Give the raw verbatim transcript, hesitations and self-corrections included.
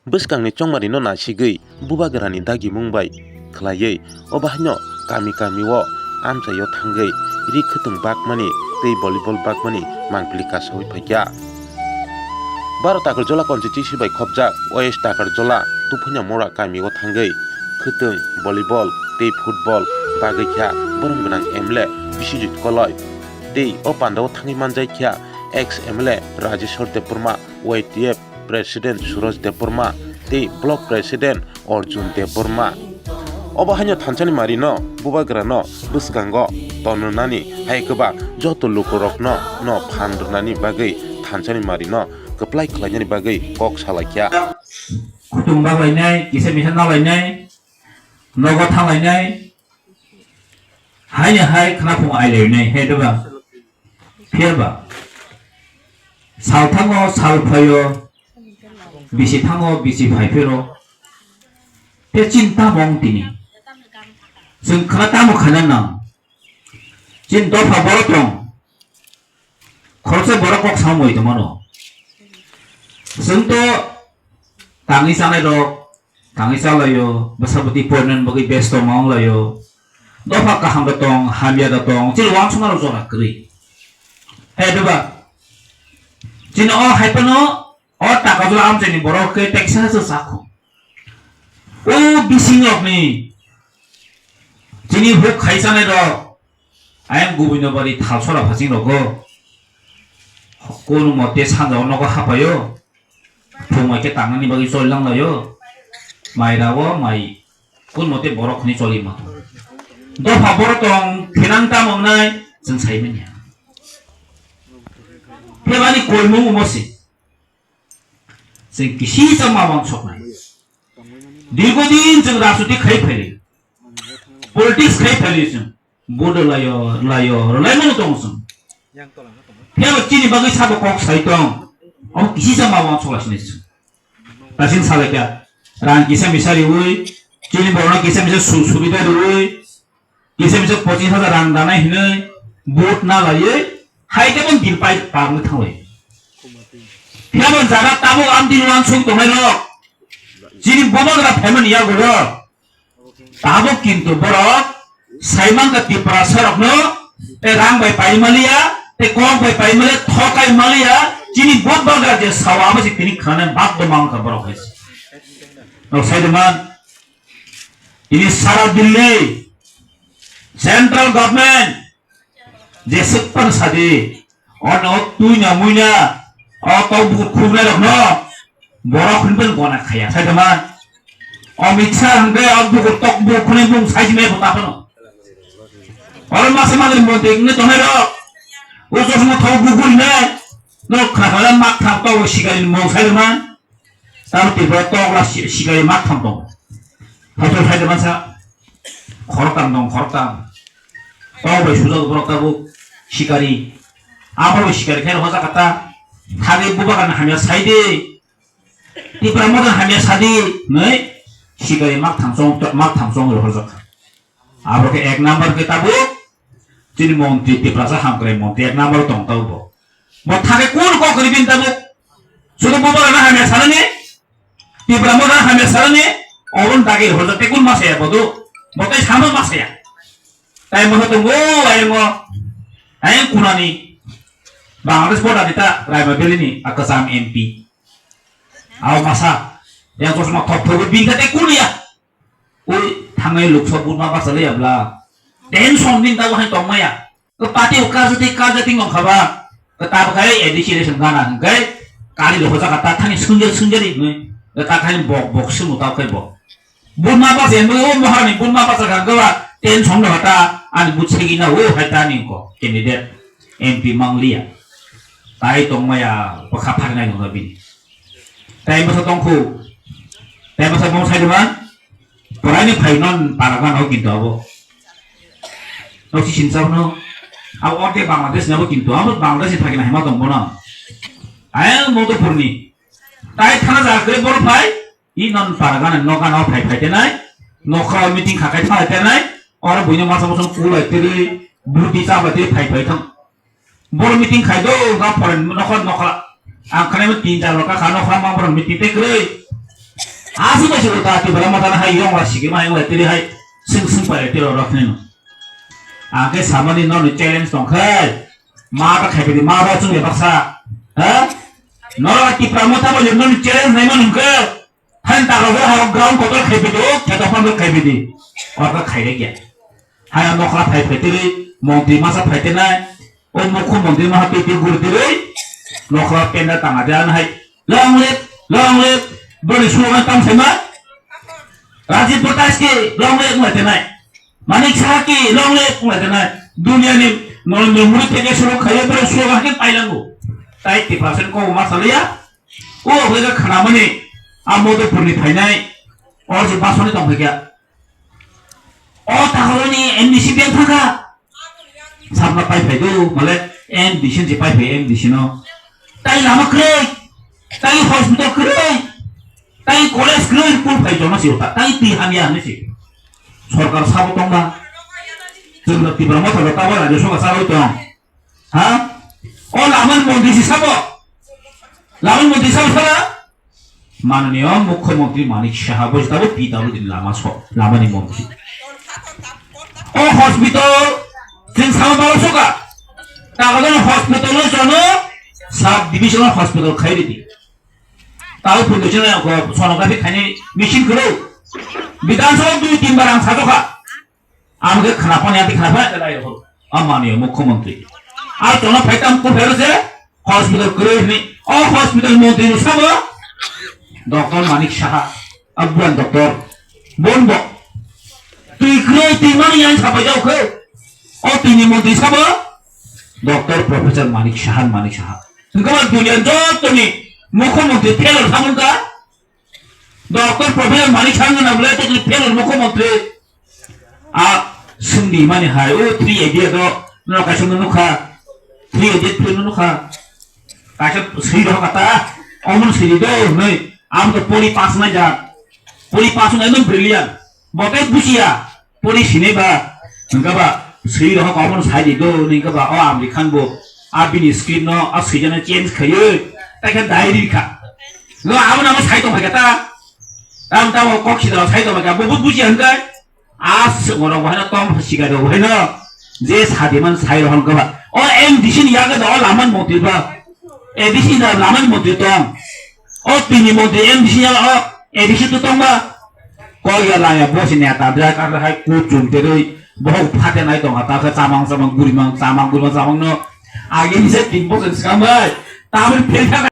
Bwskangni chongmarino nasigwi bubagrani dagimung bai khwlaiwi obo haino kami kamio amchaio thangwi ri khwtwng bakmani tei volleyball bakmani mangpili kasawi phaikha. Baro Takarjola constituency bai khopjak West Takarjola Tuphuina Mora kamio thangwi khwtwng, volleyball tei football bagwi kha borom gwnang M L A Biswajit Koloi. Tei o pandao thangwi manjai kha ex M L A Rajeshwar Debbarma, Y T F President Suraj Debbarma tei Block President Arjun Debbarma. Obo haino thansani marino bubagrano bwskango tonrwnani hai kwbak joto lukurokno no phan rwnani bagwi thansani marino kwplai khlainani bagwi kok salaikha. Kutung baglainai, kisa misa nalainai, nogo thanglainai, haini hai khnaphung ailainai, he doba. Phiya ba? Sal thango, sal phaio, bisi thango, bisi phai phiro. Te chin tamo wng tini. Chwng khna tamo khana nang. Chin dopha boro tong. Khoroksa borok kok samwi tongmano. Chwng to tangwi chanai rok, tangwi chalaio, bwsa bwtwi porinani bagwi besto ma wng laio. Dopha kaham da tong, hamya da tong, chini wansukma rok jora kwrwi. He doba? Chini o hai phano o Takarjola amchaini borok khe teksa se chakho. O bising rokni chini huk khai chanai rok, ayang Gobindobari Thalsora phasing rogo kono mote sanja o nogo hapaio. Phung bai khe tangnani bagwi choli lang laio. Mai rao mai kun mote borok hwnwi choli ma. Dopha boro tong thinang tamo wngnai chwng sai manya. Phebani koimung omo se. Chwng kisisa ma wansoknai. Dirgo din chwng rajniti khai phaili. Politics khai phaili chwng. Bodo layo, layo, rwlaimano tongo chwng. Phiya chini bagwi sabo kok sai tong. Omo kisisa ma wansok lai sinai chwng. Tasing salai kha. Rang kisa misa riwi, chini borokno kisa misa su-, subida riwi, kisa misa pochis hajar rang danai hinwi, vote na laiwi, hai khe bo din pai parwi thanglai. Phiya bo jaga tabuk amtwi wansuk tongnai rok. Chini bubagra phaimani yago rok. Tabuk kintu borok saiman kha Tiprasa rokno tei rang bai pai maliya, tei kok bai pai maliya, thokai maliya, chini bubagra je sawa abo se tini khana bagdo mang kha borok hai se. Nok sai de man, tini sara Delhi central government je swkpan sadi, ono twi na mui na, o tok bukur khubnai rok no, borok hwnwi gona khaya, sai tama. Amit Shah hwnkhe o bukur tok bukur khwnwi bung sai jimai bo tapano. Oro masa mangri montri wngwi tongnai rok, o chosma thok bukur hwnwi, no khakhala mak thang tok sikari mung sai tama. Tamo Tripura tokla si-, sikari mak thang tongo. Hotel phai de mansa khoroktham tong, khoroktham. Tok bai sujak borok tabuk sikari. Abo bai sikari khe rohorjak kata. Thagwi bubagan hamya sai de. Tripura modan hamya sadi. Nei sikari mak thang chong, mak thang chong rohorjak. Abo khe ek number khe tabuk chini montri, Tiprasa hamkrai montri ek number tong tabuk bo. Bo thake kun kok kwrwi bini tabuk? Sudu bo borok na hamya sanani, Tipra modan hamya sanani, oboni dagi hojak tei kun masaya bodo, bo tei sama masaya. Tai mo tongo, ayongo, ayang kunani, Bangladesh border ni ta Raima Valley ni a kwcham M P. Aw masa, yang chosma thok thok bini ta tei kun ya. Ui, thangnai luksa buma bachalaiyabla. Tension din tabo hai tongmaya. Ke pati o karjati, karjati wngkha ba. Ke tabuk khai A D C election gana hwnkhe kari rok hojak ta thani sunjak sunjak ri hwnwi. Ke ta khai bok bok swngo tabo khai bo. Buma bacha hwnwi o moharni buma bacha kha ba tension no hata ani buchegi na o hai ta ni ko candidate M P mangliya. Tai tongmaya bwkha pharinai wngkha bini. Tai masa tongkhu. Tai masa bong sai duma. Poraini phai non para gana o kintu abo. Noksi sinsa no. Abo orte Bangladesh ni abo kintu abo Bangladesh ni phai kena hima tong bono. Ayang Modopurni. Tai thana ja kre bor phai. I non para gana no gana o phai phai tenai. Nokra meeting khakai thai tenai. Oro buino masa masa kulai tiri. Buti cha bai tiri phai phai thang. Boro meeting khai do, ga foreign nokha nokha. Ang khanai mo tin jar rok kha nokha ma boro meeting te kwrwi. Aswk bai se uta Tipra Motha no hai yong la sigi ma yong la tiri hai sing sing pai tiri rok ni no. Ang khe samani no ni challenge tong khai. Ma ta khai bidi ma ba chung le baksa. Ha? Norok Tipra Motha bai no ni challenge nai ma nung khe. Hai ta rok ha ground kotor khai bidi, khe to pang khai bidi. Kor ka khai le kya. Hai nokla phai phai tiri, montri masa phai tenai. O mukho montri maha twi twi guri twi rwi nokha penda tanga de an hai. Long live, long live. Boni slogan tam saima. Rajiv Bhattacharyya ki long live wngla tenai. Manik Saha ki long live wngla tenai. Dunia ni Narendra Modi theke suru khaiya boni slogan ke pailango. Tai Tiprasa ni kok ma saliya. O hwle khanamani a Madhupur ni phainai. O je basoni tong phai kya. O takhoroni M D C beng thangkha. Sabna pai phai do, male M D C je pai phai M D C no. Tai lama kwrwi, tai hospital kwrwi, tai college kwrwi, kul phai joma si ota, tai twi hamya hwnwi si. Sorkar sabo tongba. Chwngno Tipra Motha bo tabo rajya sabha chagwi tong. Ha? O lamani montri si sabo. Lamani montri sabo sara. Mananiya Mukhyamantri Manik Saha bo jitabo P W D ni lama so, lamani montri. O hospital, chwng sama balo soka. Tagadon hospital no jono sub divisional hospital khai ridi. Tao pun dojana ko sonography khaini machine kuro. Bidhan Sabha dui tin bar ang sajoka. Ang khe khna phani, ang khe khna phani, khe lai rw. A mananiya Mukhyamantri. A chwngno phai tam kufero se hospital kwrwi hwnwi. O hospital montri ni sabo Doctor Manik Saha, a buran doctor. Bon bo. Twi kwrwi twi mani yang sapai jao khe. O twi ni montri sabo Doctor Professor Manik Saha, Manik Saha. Hwnkhe ba duniya jotoni Mukhyamantri failure samung ka. Doctor Professor Manik Saha wngna bwle to twi failure Mukhyamantri. A sungdi mani hai, o three idea do, no kaisa no nukha, three idea film no nukha. Kaisa sri rok kata, omon sri do, nei, am to pori pass na ja, pori pass na ekdom brilliant, bote bujiya, pori sine ba, nengka ba, sri rok omon sai di do, nengka ba, o Amri Khan bo, a bini script no, a sijana change khayo, ta khe diary kha. Lo abo na sai tong kha ta, tam tam kok sida sai tong kha, bo bujiya hengkai. Aswk borok bo haino tong sikha rok bo haino je sadi man sai rok hwn kha ba. O M D C ni yago do o laman montri ba. A D C da laman montri tong. O tini montri M D C ya o A D C to tong ba. Ko ya la ya bo si neta dra kar hai ku chum te roi bo phate nai tong ta kha chamang chamang guri mang chamang guri mang chamang no. Agi ni se tin bo se skam bai. Tamil phel kha